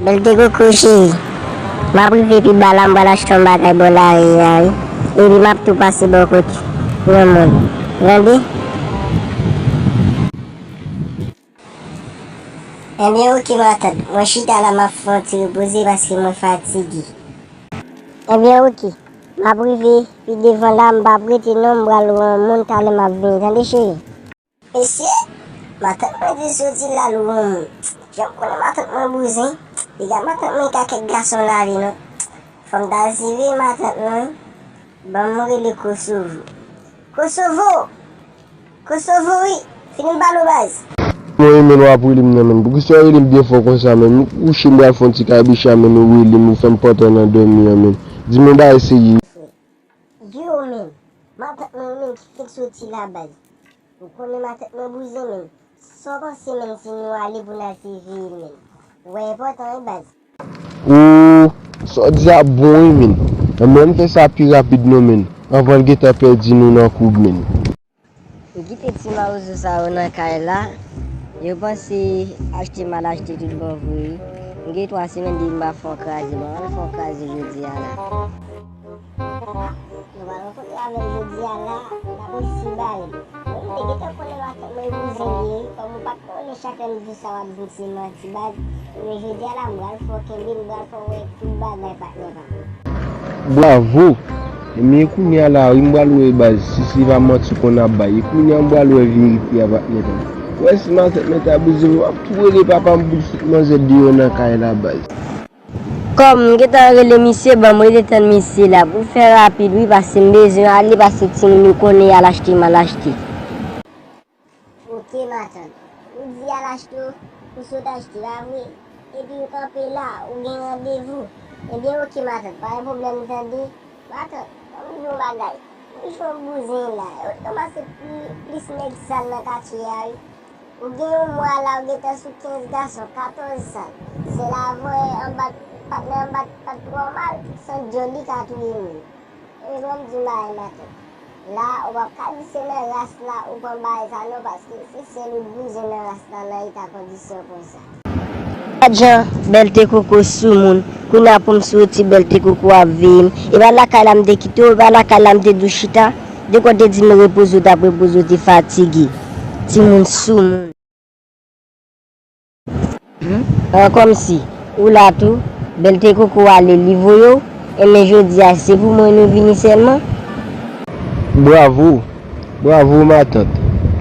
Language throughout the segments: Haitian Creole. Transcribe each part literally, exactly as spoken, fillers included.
Bèlte koko cheri, m ap rive pi ba la, m pral achte yon bagay bò lari a wi. Epi m ap tou pase bò kot yon moun. Tande? Ebyen oke matant, mwen chita la m ap fè yon ti repoze paske mwen fatige. Ebyen oke, m ap rive pi devan la, m p ap rete non, m pral wè yon moun talè m ap vini, tande cheri? Mesye, matant mwen te soti la l wè yon moun. Jan m konnen matant mwen bouzen, piga matant mwen ka kèk gason lave non. Fò m ta siveye matant mwen, ban m rele Kosovo. Kosovo! Kosovo wi! Fini m pale w baz! Mwen menm w ap rele m nan menm. Poukisa w rele m byen fò konsa menm? M kouche m pral fè yon ti kabicha menm ou rele m ou fè m pantan nan dòmi an menm. Di m yon bagay serye. Yo menm, matant mwen menm ki fèk soti la baz. Ou konnen matant mwen bouzen menm. Sa w panse menm si nou ale pou n al siveye l menm? Ou wè enpòtan wi baz. Ooh, sa w di a bon wi menm. Ann men ann fè sa pi rapid non menm, anvan l gentan pèdi nou nan koub menm. M kite ti mawozo sa yo nan kay la. Yo panse achte m al achte tout bon vre wi. M gen twa semèn depi m pa fè yon kraze. Bon, ann fè yon kraze jodi a la. Nou pral rankontre avè l jodi a la, n ap resi ba l. Wi, m te gentan konnen matant mwen bouzen li ye wi, kòm ou pa t konnen chak lè m di sa w ap di m se manti baz. Men jodi a la, m pral fè w kenbe, m pral fè w wè tout bagay patnè pa m. Bravo! Ebyen kounye a la wi m pral wè baz, si se pa manti w konn ap bay. E kounye a m pral wè verite a patnè pa m. Ou wè si matant mwen ta bouzen m, w ap tou rele papa m pou l fout manzè deyò nan kay la baz. Kòm m gentan rele misye, ban m rele tann misye la. Pou fè rapid wi, paske m bezwen ale, paske timoun yo konnen y al achte m al achte. Oke matant. Ou di y al achte w, ou sot achte, pa vre? Epi ou kanpe la, ou gen randevou. Ebyen oke matant, pa gen pwoblèm tande. Matant, ban m di w yon bagay. Ou jwenn bouzen la. Yo ranmase pli, plis nèg sal nan katye a wi. Ou gen yon mwa la, ou gentan sou kenz gason, katòz sal. Sèl avè anba, patnè anba pa t twò mal, san dyòl li ka touye moun. Ebyen ban m di w bagay matant. La, ou p ap ka di se nan ras la ou pran bagay sa non, paske se sèl ou t bouzen nan ras la nan eta kondisyon konsa. Gad jan Bèlte Koko soumoun. Kounye a pou m soti, Bèlte Koko ap veye m. E pa lakay la m te kite w, e pa lakay la m te di w chita. Dekwa w te di m repoze w t ap repoze, w te fatige. Timoun soumoun. An kòmsi, ou la tou, Bèlte Koko ale li voye w, enben jodi a se pou mwen nou vini sèlman? Bravo! Bravo matant.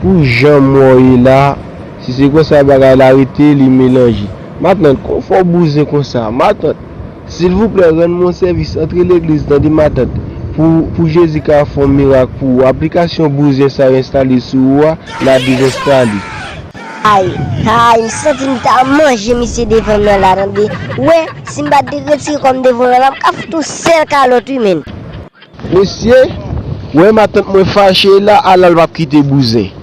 Pou jan m wè w ye la, si se konsa bagay la rete, li melanje. Matant, kòman fè w bouzen konsa? Matant, silvouplè, rann mwen yon sèvis, antre legliz, tande matant. Pou, pou Jezi ka fè yon mirak pou ou, aplikasyon bouzen sa yo enstale sou ou a, l a dezenstale. Ay, ay, m santi m ta manje misye devan m nan la, tande. Ou wè, si m pa t retire kò m devan w la, m ka fout ou sèl kalòt wi, menn. Mesye, wè matant mwen fache la, ala l p ap kite bouzen.